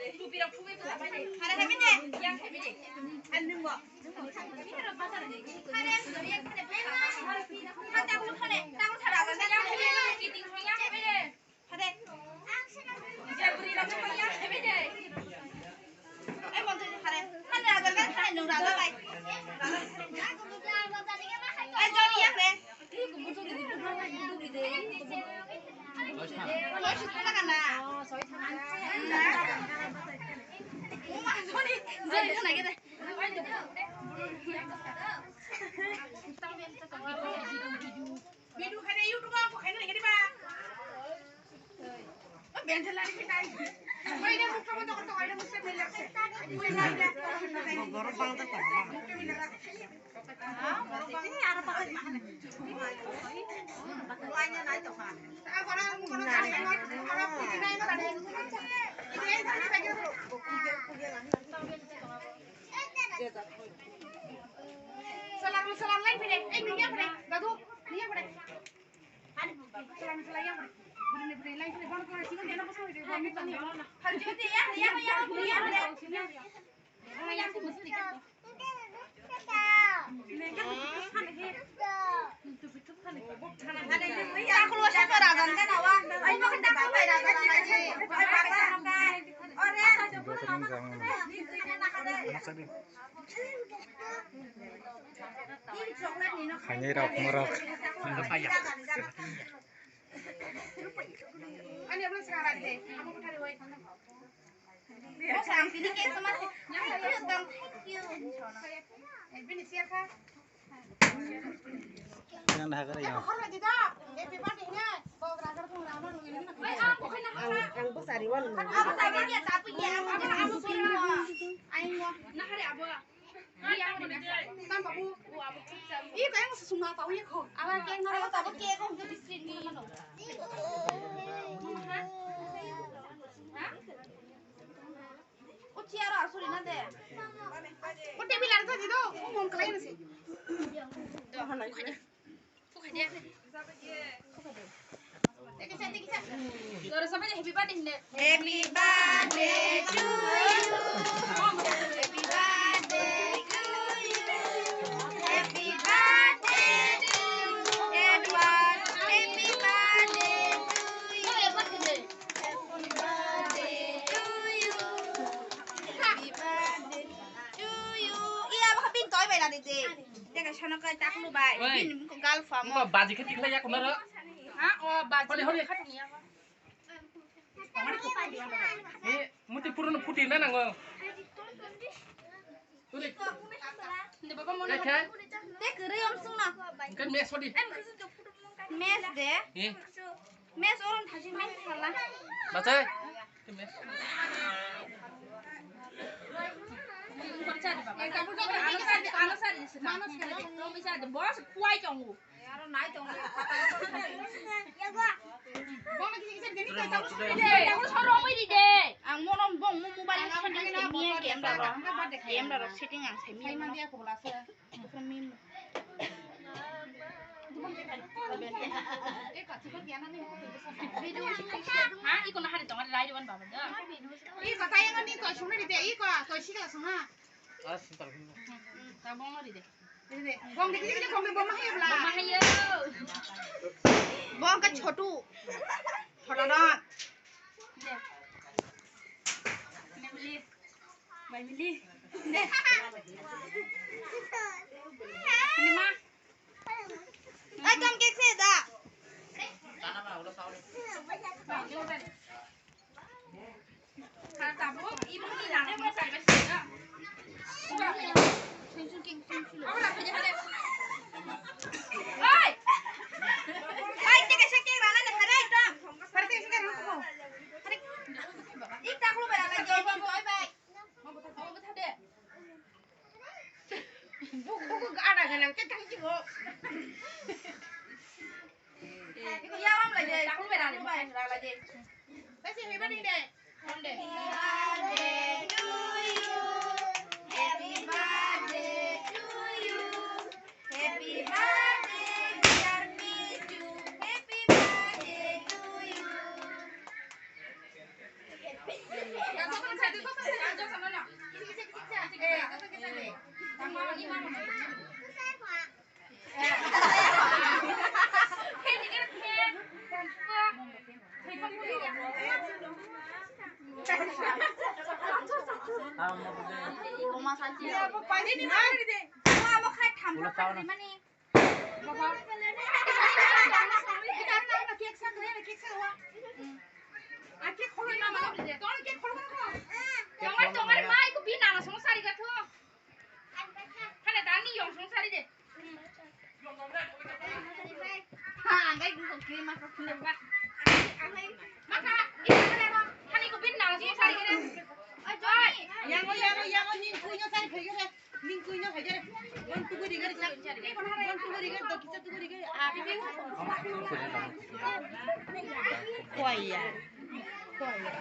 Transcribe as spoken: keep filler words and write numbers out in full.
Video khaina YouTube o khaina nang diba? O benjel lari khaina. Oi de mukha mo dokon to, oi de mukha mele. Oi de. Gorok bang ta. Salam, salam, lain pide. Eh, dunia pide. Dadu, dunia pide. Salam, salam, yang pide. Beri, beri, lain pide. Bono, bono, sini, dia, bono, bono, bono. Hari Jumat, ya, ya, ya, ya, ya. Khainai rok, morok. Ani abang sekarang deh. Thank you, thank you. Yang dah kari ya. Ang, ang bosari wan. Ih, kaya nggak sesungguh tahu ya kok. Apa kayak nggak tahu tahu kayak kok nggak bisa ini. Mama, ha? Hah? O chair o asuri na de. O table ar thani do, o mon kalai na se. Happy birthday to you. Happy birthday to you. Happy birthday to you. Edward. Happy birthday to you. Happy birthday to you. Happy birthday to you. Iya, baka pin toy bai lari de. Teka sono kai taklu bai. Oi. Bin ko gal fam. Ko baji khati khlai ya kunaro. Ha, o baji. Hori, hori. Khati ya. Eh, muti purun puti na nango. Turi. Te kwrwi om sung na. Kan mes hodi. Mes de. Eh. Mes oron thasi mes sala. Bachai. Te mes. Boss, kuai tongo. Ang monom bong mo mobile setting se miya camera ro. Camera ro setting ang se miya. Ha, iko na hari tonga rai wan baba da. Iko tayang ni to sungna di de, iko to sikla sungna. Ah, simple. Hmm, hmm, ta bong ri de. Ri de. Bong de, ri de, bong de, bong ma hai bla. Bong ma hai yo. Bong ka chotu. Chotu na. De. Ne bili. Bai bili. De. Ne ma. Ai, kam ke se da. Buku, buku ada ganang ke tang jibo. Iko yaram lagi, aku berani main lagi. Kasi hebat ini deh. Onde. Happy birthday to you. Happy birthday to you. Happy birthday, dear Pichu. Happy birthday to you. Yango, yango, yango, ning kuino sai phai gare. Ning kuino phai gare. Wan tugu ri gare sa. Wan tugu ri gare, do kisa tugu ri gare. Ah. Kuai ya. Kuai ya.